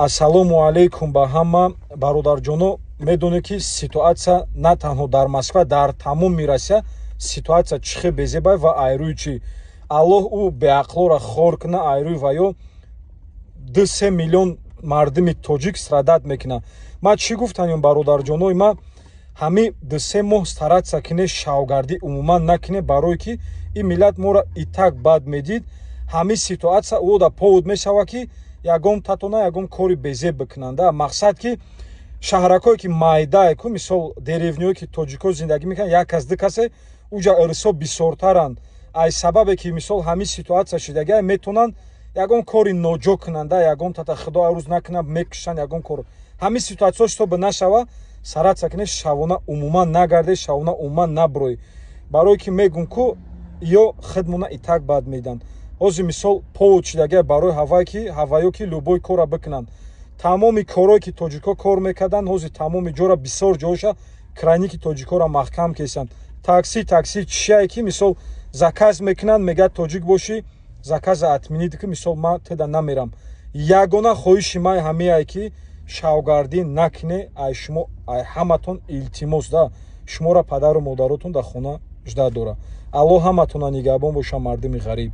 Ассалому алайкум ба ҳама бародарҷоно. Медонед, ки ситуация на танҳо дар Москва, дар тамоми Россия ситуация чӣ хел безебай ва айрӯи чӣ. Аллоҳ ӯ беақлора хор куна. Айрӯи ва ё 2-3 миллион мардуми тоҷик страдать мекунад. Ман чӣ гуфтанем, бародарҷонои ман? Ҳами 2-3 моҳ стараться кине, шавгардӣ умуман накине, барое ки ин миллат моро итак бад медид. Ҳамин ситуация ӯ да повод мешавад, ки ягон татона ягон кори безеб бикунанда. Мақсад, ки шаҳракҳое ки майдае ку, мисол, деревня ое ки тоҷикҳо зиндагӣ мекунанд, як кас, ду касе, уҷа ирсо бисёртаранд. Ай сабабе ки, мисол, ҳамин ситуация шидагия, метавонанд ягон кори ноҷо кунанда, ягон тата, худо арӯз накунад, мекушанд ягон кор. Ҳамин ситуация чтобы нашава, стараться кине, шавона умуман нагарде, шавона умуман набурой, барое ки мегум ку ё хидмона итак бад медиҳанд. Ҳозир, мисол, повод шидагия барои ҳавае ки ҳаваё ки любой корра бикунанд. Тамоми корое ки тоҷикҳо кор мекарданд, ҳозир тамоми ҷора, бисёр ҷоша краник и тоҷикҳоро маҳкам кесанд. Такси чие ки, мисол, заказ мекунанд, мегӯяд: «Тоҷик бошӣ, заказ а отменить ки, мисол, ман теда намерам». Ягона хоҳиши ман ҳамеае, ки шавгардӣ накуне. Ай шумо, ай ҳаматон илтимос да. Шуморо падару модаротон дар хона жда дора. Аллоҳ ҳаматона нигаҳбон боша, мардуми ғариб.